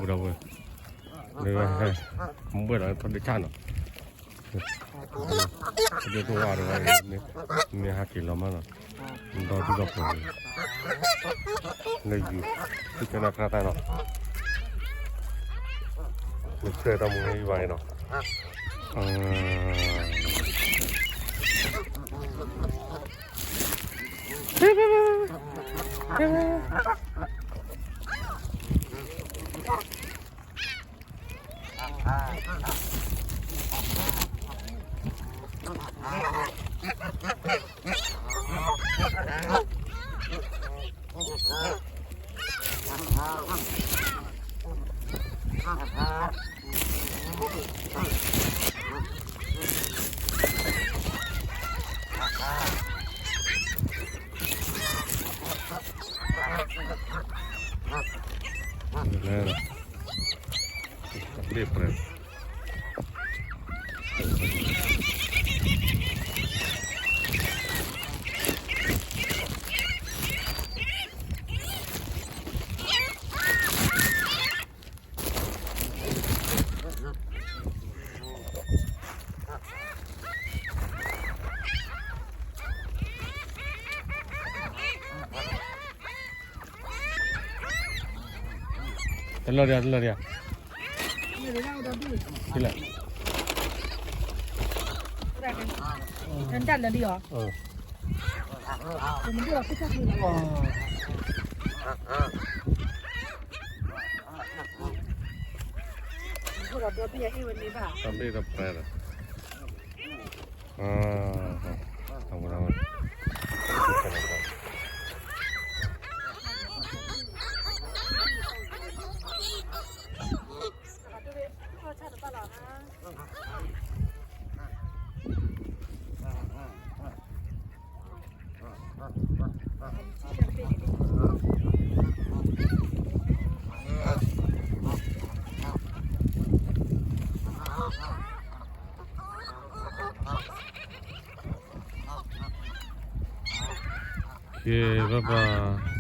ဒီးဝဲ လၢဟဲ မုၢ်ဘၣ်ဒီးထီၣ်ဒ့ဆၣ်နီၤ, ဒိၣ်ဒိၣ်ဝါဒီးဝဲ မ့ၢ်ဟဲက့ၤလီၤမးနီၤ, ဒီဒူၣ်ဒီဖိး လၢယူၤ သုကနၣ်ခရၣ်သၣ်နီၤ, နဆၢတၢ်မူဟဲယဘၣ်နီၤ, လၢ တလီၤဒံး တလီၤဒံး, တလီၤ, တလီၤဒံးအီၤ, တၢ်ဘ့ၣ်တပြဲဒီး ကဲ ဘၣ်ဘၣ်